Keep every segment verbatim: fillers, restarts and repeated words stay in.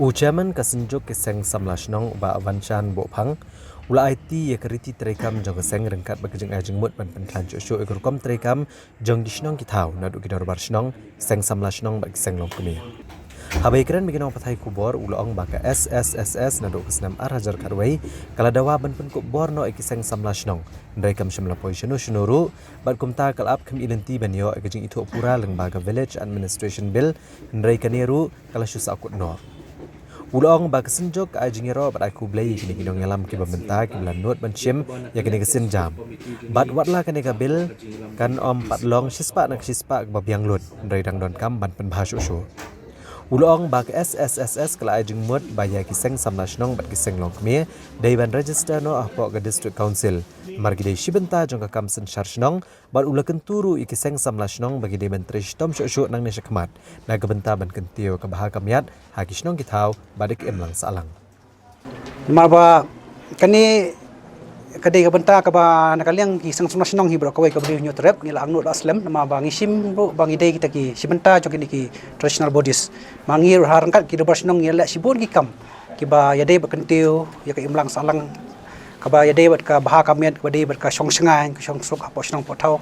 U Chairman ka Synjuk ki Seng Samla Shnong, Bah Vanchan Bohphang, u la aiti ïa ka riti treikam jong ka seng ryngkat bad ka jingai jingmut ban pynkhlaiñ shuh shuh ïa ka rukom treikam jong ki shnong ki thaw naduh ki dorbar shnong, seng samla shnong bad ki seng longkmie. Haba ïakren bad ki nongpathai khubor, u la ong ba ka S S S S naduh ka snem ar hajar khatwei ka la dawa ban pynkup bor noh ïa ki seng samla shnong, hynrei kam shym la poi shano shano ruh, bad kumta ka la ap kham i lynti ban ïoh ïa ka jingithuh pura lyngba ka Village Administration Bill, hynrei kane ruh ka la shu sahkut noh. U la ong ba ka Synjuk ka ai jingïaroh bad ai khublei ïa kine ki nongïalam kiba mynta kiba la nud ban shim ïa kane ka sienjam. Bad watla kane ka bill kan ym pat long shispah na ka shispah kaba biang lut, hynrei dang donkam ban pynbha shuh shuh. U la ong ba ka S S S S ka la ai jingmut ba ïa ki seng samla shnong bad ki seng longkmie dei ban register noh hapoh ka District Council, namar ki dei shi bynta jong ka kam synshar shnong, bad u la kyntu ruh ïa ki seng samla shnong ba ki dei ban trei shitom shuh shuh nangne shakhmat na ka bynta ban kyntiew ka bha ka miat ha ki shnong ki thaw bad ki imlang sahlang. Namar ba kane ka dei ka bynta kaba na ka liang ki seng samla shnong hi baroh kawei ka Ri Hynñiewtrep ngi la angnud la slem, namar ba ngi shim ruh ba ngi dei kita ki shi bynta jong kine ki traditional bodies. Ma ngi ruh ha ryngkat ki dorbar shnong ngi leh shibun ki kam kiba ïadei bad kyntiew ïa ka imlang sahlang, kaba ïadei bad ka bha ka miat, kaba ïadei bad ka shong shngaiñ, ka shong suk hapoh shnong hapoh thaw.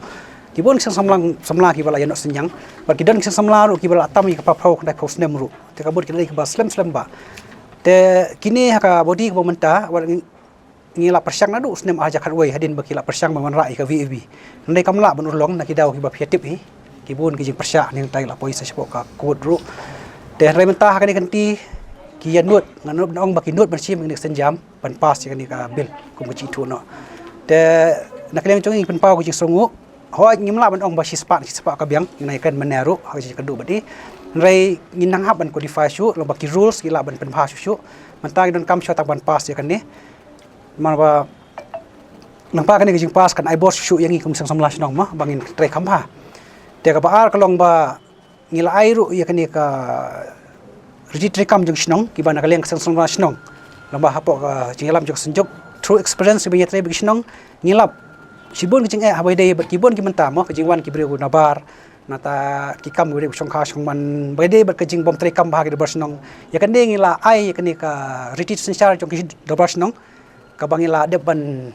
Ki bun ki seng samla, samla kiba la ïa noh synñiang, bad ki don ki seng samla ruh kiba la tam ïa ka phew phew khyndai phew snem ruh. Te ka mut ki la dei kiba slem slem bha. Te kine ha ka body kaba mynta, wat ngi, ngi la pyrshang naduh u snem ar hajar khatwei hadien ba ki la pyrshang ban wanrah ïa ka V A B. Hynrei kam lah ban urlong na ki daw kiba phi ïa tip hi. Ki bun ki jingpyrshah, hynrei mynta ki la poi sa shapoh ka court ruh. Te hynrei mynta ha kane ka kynti ki ïa nud, ngan nud ban ong ba ki nud ban shim ïa kane ka sienjam ban pass ïa kane ka bill kum ka jingithuh noh. Te na ka liang jong ngi ngi pynpaw ka jingsngewnguh. Hooid, ngim lah ban ong ba shispah, shispah ka biang, ngi nang ïakren mynne ruh ha ka jingkynduh bad i. Hynrei ngi nang hap ban codify shuh, lyngba ki rules ki lah ban pynbha shuh shuh. Mynta ngi donkam shuwa tang ban pass ïa kane. Namar ba lyngba kane ka jingpass kan ai bor shuh shuh ïa ngi kum seng samla shnong mo, ba ngin trei kham bha. Te kaba ar ka long ba ngi la ai ruh ïa kane ka riti treikam jong shnong, kiba na ka liang ka seng samla shnong, lyngba hapoh ka jingïalam jong ka Synjuk, through experience ba ngi ïa trei bad ki shnong, ngi lap shibun ki jingeh haba ïadei bad ki bun ki bynta mo, ka jingwan ki briew nabar, nata ki kam ba ïadei bad shongkha shongman, ba ïadei bad ka jingbym treikam bha ki dorbar shnong. Ïa kane ngi la ai ïa kane ka riti synshar jong ki dorbar shnong, kaba ngi la dep ban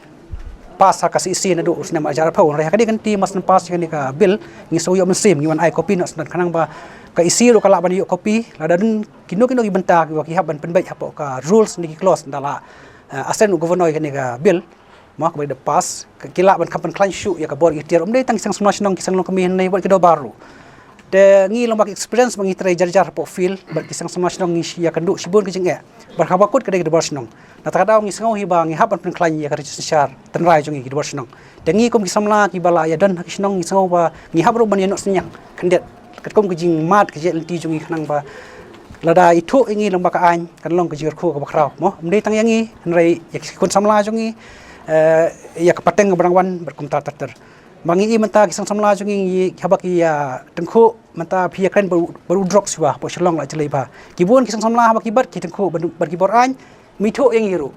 pass ha ka C E C naduh u snem ar hajar arphew. Hynrei ha kane ka kynti mar shu pass ïa kane ka bill, ngi sngew ïoh mynsiem, ngi wan ai copy noh shen, khnang ba ka E C ruh ka lah ban ïoh copy, lada don kino kino ki bynta kiba ki hap ban pynbeit hapoh ka rules ne ki clause, ynda la, eh, assent u Governor ïa kane ka bill mo, kaba dep pass, ka, ki lah ban kham pynkhlaiñ shuh ïa ka bor ikhtiar, ym dei tang ki seng samla shnong, ki seng longkmie, hynrei wat ki dorbar ruh. Te ngi lyngba ki experience ba ngi trei jar jar hapoh field bad ki seng samla shnong, ngi ïa kynduh shibun ki jingeh. Bad haba kut ka dei ki dorbar shnong. Nata ka daw ngi sngew hi ba ngi hap ban pynkhlaiñ ïa ka riti synshar tynrai jong ngi ki dorbar shnong. Te ngi kum ki samla kiba la ïa don ha ki shnong, ngi sngew ba ngi hap ruh ban ïa noh synñiang khyndiat, katkum ka jingmad ka jingïaid lynti jong ngi, khnang ba lada ithuh ïa ngi lyngba ka aiñ, kan long ka jingkyrkhu kaba khraw mo, ym dei tang ïa ngi, hynrei ïa ki khun samla jong ngi, eh, ïa ka pateng kaba dang wan bad kumta ter ter. Ma ngi i mynta ki seng samla jong ngi, ngi haba ki ïa tyngkhuh, mynta phi ïa kren bad u, bad u drok shuwa, hapoh Shillong la jlei bha. Ki bun ki seng samla haba ki bat ki tyngkhuh bad, bad ki bor aiñ, ym ithuh ïa ngi ruh.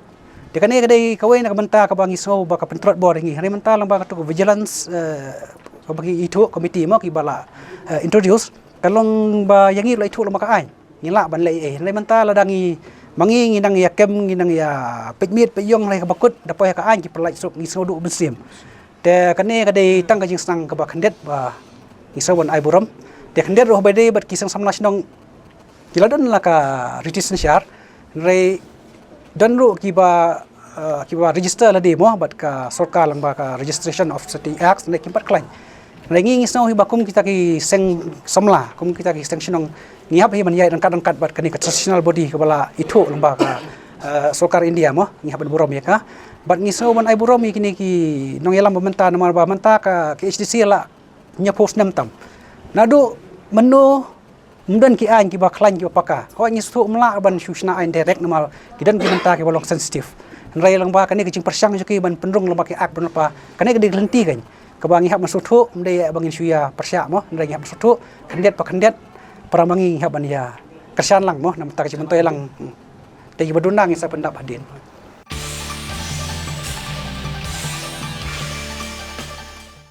Te kane ka dei kawei na ka bynta kaba ngi sngew ba ka pyntrot bor ïa ngi. Hynrei mynta lyngba katu ka vigilance, eh, kaba ki ithuh committee mo, kiba la, eh, introduce, ka long ba ïa ngi ruh la ithuh lyngba ka aiñ. Ngi lah ban leh ei ei. Hynrei mynta lada ngi, ma ngi ngi nang ïa kem, ngi nang ïa peit miet peit ïong, hynrei kaba kut da poi ha ka aiñ ki pyllait suk, ngi sngew duh mynsiem. Te kane ka dei tang ka jingsneng kaba khyndiat ba ngi sngew ban ai burom. Te khyndiat ruh ba dei bad ki seng samla shnong, ki la don la ka riti synshar, hynrei don ruh kiba, eh, kiba register lade mo bad ka sorkar lyngba ka Registration of Society Act, hynrei kim pat khlaiñ. Hynrei ngi ngi sngew hi ba kum kita ki seng samla, kum kita ki seng shnong, ngi hap hi ban ïaid ryngkat ryngkat bad kane ka traditional body kaba la ithuh lyngba ka, eh, sorkar India mo, ngi hap ban burom ïa ka. Bad ngi sngew ban ai burom ïa kine ki nongïalam ba mynta, namar ba mynta ka, ka K H A D C la hynñiewphew snem tam. Naduh mynno ym don ki aiñ kiba khlaiñ kiba paka. Hooid, ngi sngewthuh ym lah ban shu shna aiñ direct namar ki don ki bynta kiba long sensitive. Hynrei lyngba kane ka jingpyrshang jong ki ban pynrung lyngba ki act ban lypa, kane ka dei ka lynti kan kaba ngi hap ban sngewthuh, ym dei ba ngin shu ïa pyrshah mo, hynrei ngi hap ban sngewthuh khyndiat pa khyndiat, para ma ngi ngi hap ban ïa kyrshan lang mo, namar ka jingmyntoi lang. Te kiba duna ngin sa pyndap hadien.